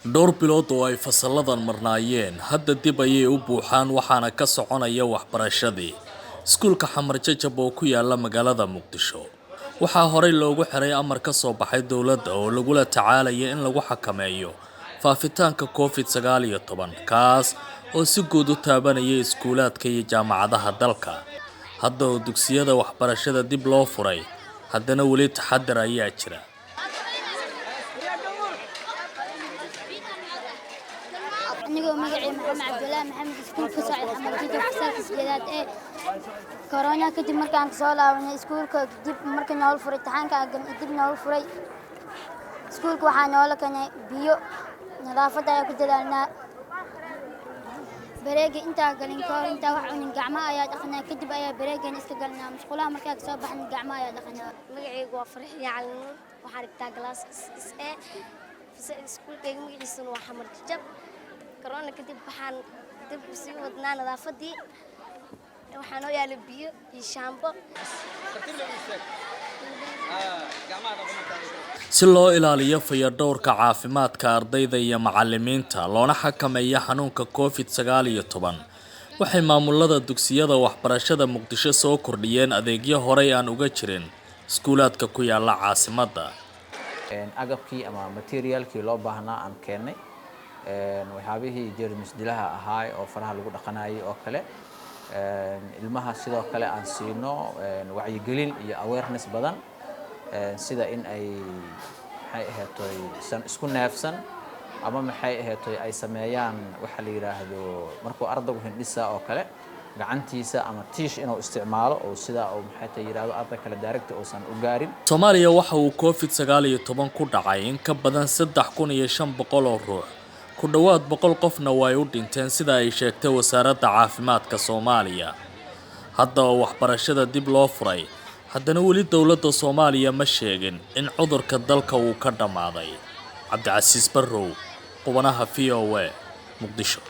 Dhowr bilood oo ay fasalladan marnaayeen hadda dib ayay u buuxaan, waxaana ka soconaya waxbarashadii iskuulka Xamar Jajab oo ku yaala magaalada Muqdisho. Waxaa horey loogu xiray amar ka soo baxay dowladda oo lagula tacaalaya in lagu xakameeyo faafitaanka Covid-19, kaas oo si guud u taabanaya iskuulaadka iyo jaamacadaha dalka. Hadda oo dugsiyada waxbarashada dib loo furay, haddana weli taxadar ayaa jira. Anigoo magacay Maxamed Cabdulaahi Maxamed, iskuulka socda Xamar Jajab, fasalka sideedaad ee. Korona kadib markaan kasoo laabanay iskuulka, dib markii noola furay imtixaanka dib noola furay iskuulka, waxaa noola keenay biyo. Nadaafadda ayaa ku dadaalnaa. Bareega intaa galin kahor, intaa wax cunin, gacmaha ayaa dhaqnaa, kadib ayaa bareegan iska galnaa. Musqulaha markaa kasoo baxna, gacmaha ayaa dhaqnaa. Magacaygu waa Farxiya Cali Nuur, waxaan dhigtaa class-ka six A. Iskuulkayga magaciisuna waa Xamar Jajab. Korona kadib waxaan dib u sii wadnaa nadaafaddii. Waxaa noo yaala biyo iyo shaambo. Si loo ilaaliyo fayadhowrka caafimaadka ardayda iyo macalimiinta, loona xakameeyo xanuunka Covid-19, waxay maamulada dugsiyada waxbarashada Muqdisho soo kordhiyeen adeegyo horey aan uga jirin iskuulaadka ku yaala caasimadda. Agabkii ama materialkii loo baahnaa aan keennay, waxyaabihii jeermis dilaha ahaay oo faraha lagu dhaqanayay oo kale. Ilmaha sidoo kale aan siino wacyigelin iyo awareness badan, sida in ay, maxay aheetoy, san isku neefsan ama, maxay aheetoy, ay sameeyaan waxa la yidhaahdo markuu ardaygu hindhisa oo kale, gacantiisa ama tiish inuu isticmaalo oo sidaa uu, maxay tahay, yidhaahdo arday kale direct uusan u gaarin. Soomaaliya waxa uu Covid-19 ku dhacay in ka badan 3500 oo ruux, ku dhowaad 100 qofna way u dhinteen, sida ay sheegtay wasaaradda caafimaadka Soomaaliya. Hadda oo waxbarashada dib loo furay, haddana weli dowladda Soomaaliya ma sheegin in cudurka dalka uu ka dhammaaday. Cabdicasiis Barrow, Qubanaha VOA, Muqdisho.